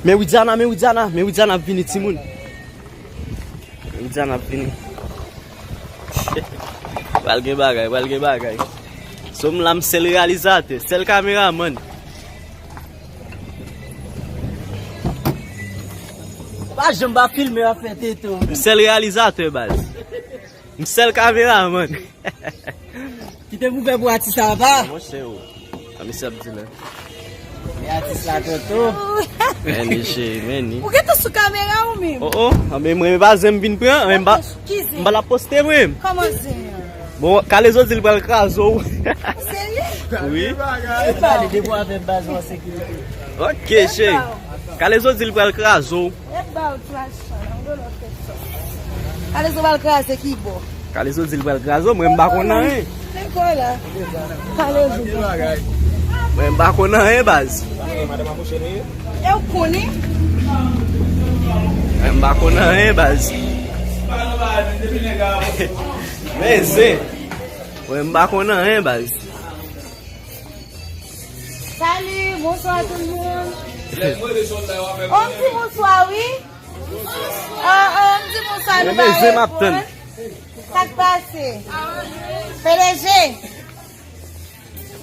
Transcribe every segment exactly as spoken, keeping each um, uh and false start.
Men Widiana, men Widiana, men Widiana ap vini, timoun. Men Widiana ap vini. Pral gen bagay, pral gen bagay. So m la, m sèl reyalizatè, sèl kameramann. Pa janm pa filme afè Teto. M sèl reyalizatè, baz. M sèl kameramann. Kite pou fè pou atis la, pa? Monchè, o. Sa misye ap di la. E atis la, Toto. Men ni, cheri, men ni. Ou gentan sou kamera ou menm? O, o. Anben, mwen, pa zen m vin pran, men m pa, m pa la poste, mwen. Kòman zen an? Bon, Kalezo di l pral kraze w. Serye? Wi. E pale depi w avè baz ou an sekirite. Ok, cheri. Kalezo di l pral kraze w. E ba w ti machin, nan dolo tèt sòs. Kalezo pral kraze ki bò? Kalezo di l pral kraze w, mwen m pa konn anyen. Se kò la. Kalezo. Mwen m pa konn anyen, baz. E w konnen? Mwen m pa konn anyen, baz. Men zen. Mwen m pa konn anyen, baz. Salut, bonsoir tout le monde. Oh, m di bonswa, wi. Oh, oh, m di bonswa, nou pa reponn. Sa k pase? P D G.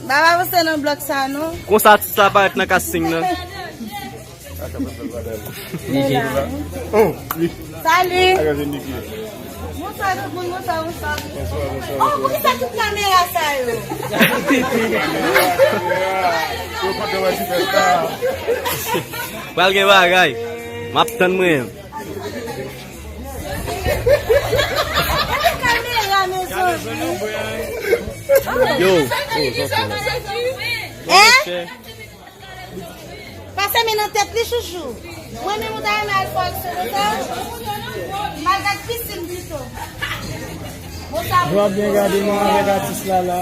M pa avanse nan blòk sa, non. Konsa atis la parèt nan casting nan. Salut. Bonswa tout moun, bonswa, bonswa. Oh, poukisa tout kamera sa yo? Pral gen bagay. M ap tann mwen. Kamera, mezanmi. Yo. Hein? Pase men nan tèt li, chouchou. Mwen menm, ou ta renmen al fè aksyon konsa? M al gad pisin pito. Bon, sa. Yo ap byen gade nou avèk atis la la.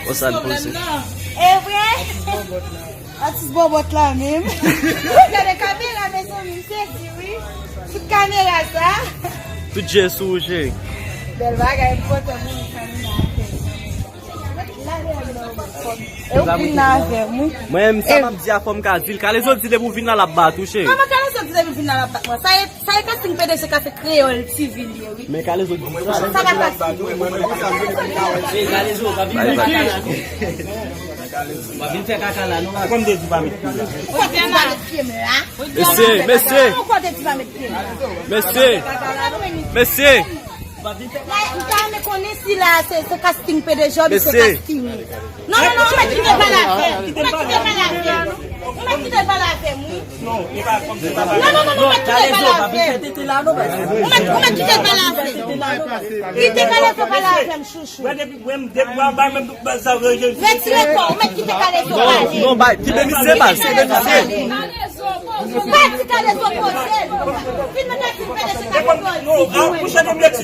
Konsa l poze. E vre? Atis bòbòt la menm. Gade kamera, mezanmi, m sezi, wi. Tout kamera sa. Tout je sou ou, cheri. Bèl bagay, m kontan pou nou, kamera. E ou vin la avè m, wi. Mwen menm, sa m ap di a, fò m ka di l. Kalezo di depi w vin la, l ap bat ou, cheri. Kòman Kalezo di depi w vin la, l ap bat mwen? Sa e, sa e casting P D G k ap fè Kreyòl T V li ye, wi. Men Kalezo di sa. Sa pa pase. Kalezo, pa vin fè kaka la, non. W ap vin fè kaka la, non. Kòm te di pa met pye la. Ou pa te di pa met pye m la. Mesye, mesye. Ou pa te di pa met pye m la. Mesye. Mesye. Like, m ta renmen konnen si la se, se casting P D G oubyen se casting. Non, non, non, ou mèt kite l pale avè m. Ou mèt kite l pale avè m. Ou mèt kite l pale avè m, wi. Non, non, non, non, ou mèt kite l pale avè m. Ou mèt, ou mèt kite l pale avè m. Kite Kalezo pale avè m, chouchou. Retire kò, ou mèt kite Kalezo pale. Non, non, bay, kite misye, baz, kite misye. Ou pa di Kalezo poze l. Fin nan kay P D G ka poze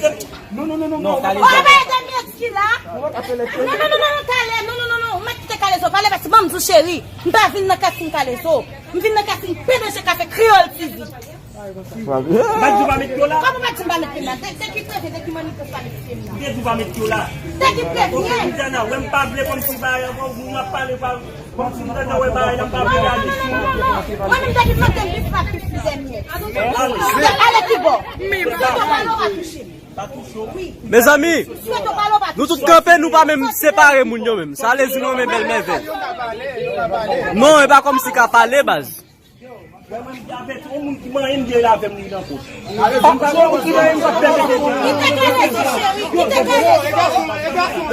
l. Non, non, non, non, non. Ou pa ede m ki la? Non, non, non, non, non, talè. Non, non, non, non, non. Ou mèt kite Kalezo pale, paske ban m di w, cheri. M pa vin nan casting Kalezo. M vin nan casting P D G k ap fè Kreyòl T V. M pa di w pa met pye w la. Kòman w pa di m pa met pye m la? Te, te ki prevyen, te ki manifès pa met pye m la? M te di w pa met pye w la. Te ki prevyen? Ok, Widiana, wè m pa vle kòmsi bagay, moun ap pale pa, kòmsi m te wè bagay la, m pa vle reyaji sou. Mwen menm, te ki mande m plis pa plis plizyè myèt. Ale ki bò? M sweto pale w pa touche m. Mezanmi, nou tout kanpe, nou pa menm separe moun yo menm. Sa vle di nou renmen bèl mèvèy. Non, e pa kòmsi ka pale, baz. Mwen, mwen, avèk yon moun ki manyen m, gen avè m li nan pòch. Mwen pa gen yon moun ki manyen m, k ap pèmèt li. Kite Kalezo, cheri, kite Kalezo. M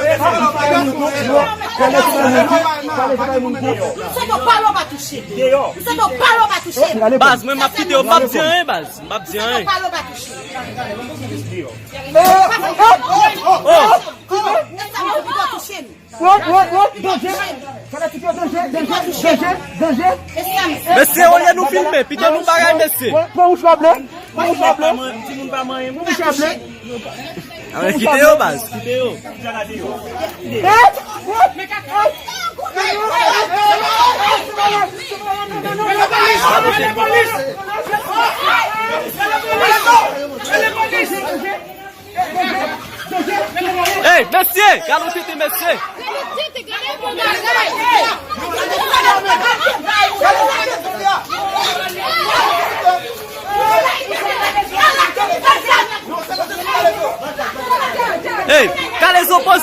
sweto pale w pa touche m. M sweto pale w pa touche m. Baz, mwen m ap kite yo, m p ap di anyen, baz. M p ap di anyen. M sweto pale w pa touche m. Oh! Kite, e sa m di w pa touche m. Woy, woy, woy, danje! Fanatik yo, danje, danje, danje, danje! Mesye, olye nou filme, pito nou bagay, mesye. Pran, pran mouchwa ble, pran mouchwa ble. Mouchwa ble. Kite yo, baz. Kite yo. Ey, mesye! Gade yon tete, mesye!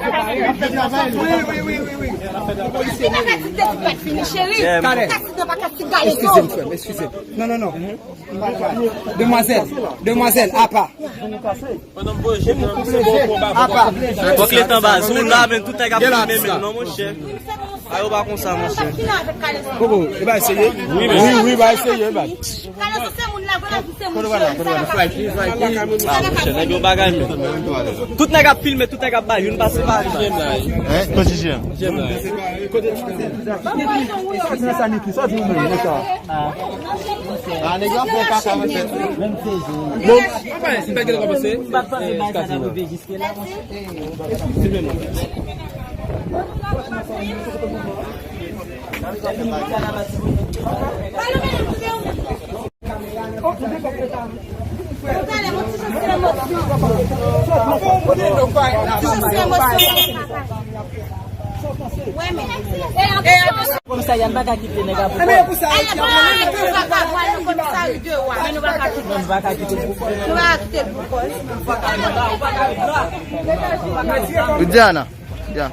Wi, wi, wi, wi, wi. Polisye, wi, wi. Eskize m, frè m, eskize m. Non, non, non. Demwazèl, demwazèl, apa. Apa. Fòk letan baz. Ou la, men tout nèg ap filme men non, monchè. A yo pa konsa, monchè. Koko, e bay serye? Wi, men. Wi, wi, bay serye, bay. Ah, monchè, nèg yo bagay, men. Tout nèg ap filme, tout nèg ap bay, youn pase pa li. Hein? Kote jijè? Sòti nan sa, Niki, sòti nan sa. Ah, nèg yo ap fè kaka, monchè. Bon. Anpa, si pa gen kòmanse. M pa t panse bay sa t ap rive jiske la, monchè. Komisarya, n pa ka kite nèg la pou kò l. Men nou pa ka kite, nou pa ka kite l pou kò l. Widiana, ya.